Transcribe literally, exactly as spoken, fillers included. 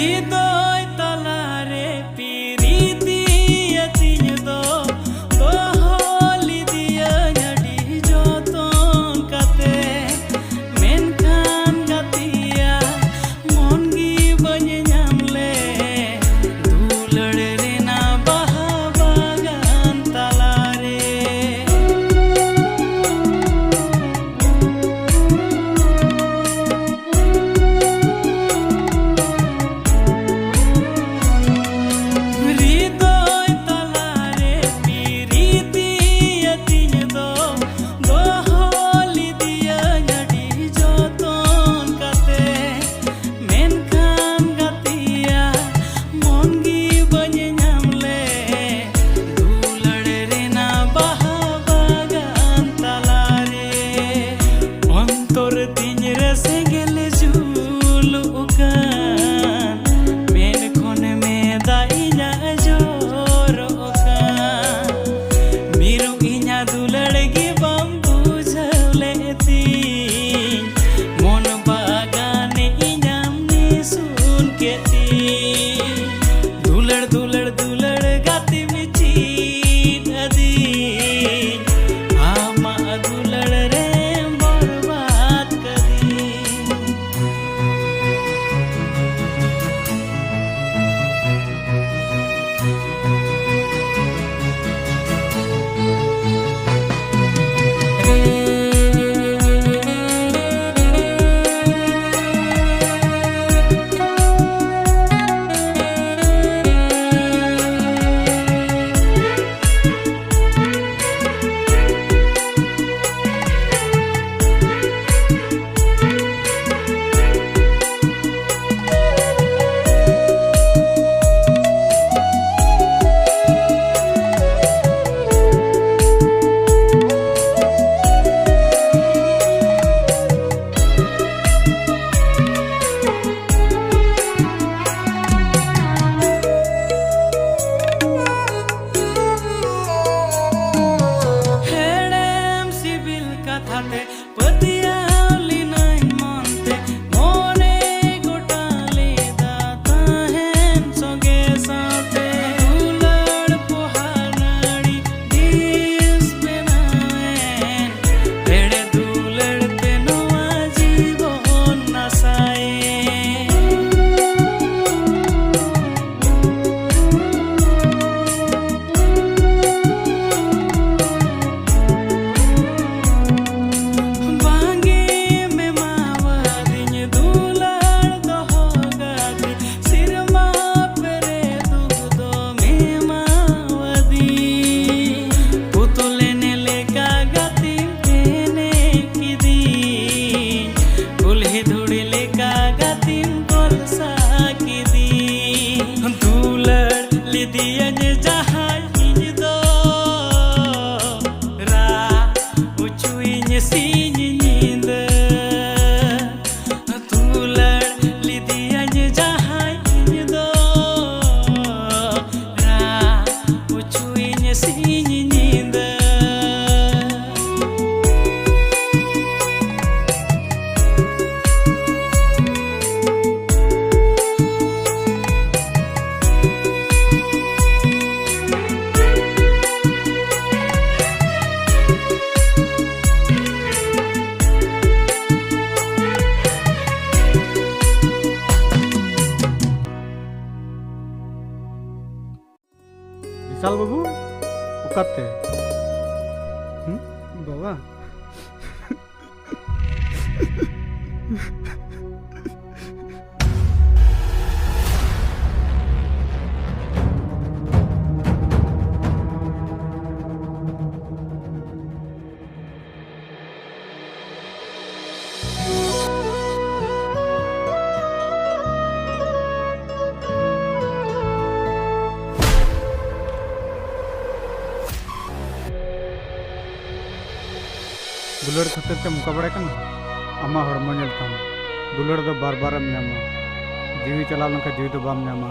ᱦᱨᱤᱫᱚᱭ ᱛᱟᱞᱟᱨᱮ ᱯᱤᱨᱤᱛᱤ ᱟᱹᱛᱤᱧ ᱫᱚ ᱫᱚᱦᱚ ᱞᱤᱫᱤᱭᱟᱹᱧ ᱟᱹᱰᱤ ᱡᱚᱛᱚᱱ ᱠᱟᱛᱮ᱾ ᱢᱮᱱᱠᱷᱟᱱ ᱜᱟᱛᱮᱭᱟ, ᱢᱚᱱ ᱜᱮ ᱵᱟᱹᱧ ᱧᱟᱢ ᱞᱮ ᱫᱩᱞᱟᱹᱲ ᱨᱮᱱᱟᱜ ᱵᱟᱦᱟ ᱵᱟᱜᱟᱱ ᱛᱟᱞᱟᱨᱮ᱾ ᱦᱨᱤᱫᱚᱭ ᱛᱟᱞᱟᱨᱮ ᱯᱤᱨᱤᱛᱤ ᱟᱹᱛᱤᱧ ᱫᱚ ᱫᱚᱦᱚ ᱞᱤᱫᱤᱭᱟᱹᱧ ᱟᱹᱰᱤ ᱡᱚᱛᱚᱱ ᱠᱟᱛᱮ᱾ ᱢᱮᱱᱠᱷᱟᱱ ᱜᱟᱛᱮᱭᱟ, ᱢᱚᱱ ᱜᱮ ᱵᱟᱹᱧ ᱧᱟᱢ ᱞᱮ ᱫᱩᱞᱟᱹᱲ ᱨᱮᱱᱟᱜ ᱵᱟᱦᱟ ᱵᱟᱜᱟᱱ ᱛᱟᱞᱟᱨᱮ᱾ ᱚᱱᱛᱚᱨ ᱛᱤᱧ ᱨᱮ ᱥᱮᱸᱜᱮᱞ ᱡᱩᱞᱩᱜ ᱠᱟᱱ, ᱢᱮᱫ ᱠᱷᱚᱱ ᱢᱮᱫ ᱫᱟᱜ ᱤᱧᱟᱜ ᱡᱚᱨᱚᱜ ᱠᱟᱱ᱾ ᱢᱤᱨᱩ ᱤᱧᱟᱜ ᱫᱩᱞᱟᱹᱲ ᱜᱮ ᱵᱟᱢ ᱵᱩᱡᱷᱟᱹᱣ ᱞᱮᱫ ᱛᱤᱧ, ᱢᱚᱱ ᱵᱟᱜᱟᱱ ᱤᱧᱟᱢ ᱱᱤᱥᱩᱱ ᱠᱮᱫ ᱛᱤᱧ᱾ ᱫᱩᱞᱟᱹᱲ, ᱫᱩᱞᱟᱹᱲ, ᱫᱩᱞᱟᱹᱲ ᱜᱟᱛᱮ ᱢᱤᱪᱤᱫ ᱟᱹᱫᱤᱧ, ᱟᱢᱟᱜ ᱫᱩᱞᱟᱹᱲ ᱨᱮᱢ ᱵᱚᱨᱵᱟᱫ ᱠᱟᱹᱫᱤᱧ᱾ ᱤᱫᱤᱭᱟᱹᱧ ᱡᱟᱦᱟᱸᱭ ᱤᱧ ᱫᱚ ᱨᱟᱜ ᱦᱚᱪᱚᱭᱤᱧ ᱥᱤᱧ ᱧᱤᱫᱟᱹ᱾ ᱫᱩᱞᱟᱹᱲ ᱞᱤᱫᱤᱭᱟᱹᱧ ᱡᱟᱦᱟᱸᱭ ᱤᱧ ᱫᱚ ᱨᱟᱜ ᱦᱚᱪᱚᱭᱤᱧ ᱥᱤᱧ ᱧᱤᱫᱟᱹ᱾ ᱵᱤᱥᱟᱞ ᱵᱟᱹᱵᱩ, ᱚᱠᱟᱛᱮ? ᱦᱩᱸ? ᱵᱟᱵᱟ᱾ ᱫᱩᱞᱟᱹᱲ ᱠᱷᱟᱹᱛᱤᱨ ᱛᱮᱢ ᱚᱱᱠᱟ ᱵᱟᱲᱟᱭ ᱠᱟᱱᱟ? ᱟᱢᱟᱜ ᱦᱚᱲᱢᱚ ᱧᱮᱞ ᱛᱟᱢ᱾ ᱫᱩᱞᱟᱹᱲ ᱫᱚ ᱵᱟᱨ ᱵᱟᱨᱮᱢ ᱧᱟᱢᱟ᱾ ᱡᱤᱣᱤ ᱪᱟᱞᱟᱣ ᱞᱮᱱᱠᱷᱟᱱ ᱡᱤᱣᱤ ᱫᱚ ᱵᱟᱢ ᱧᱟᱢᱟ᱾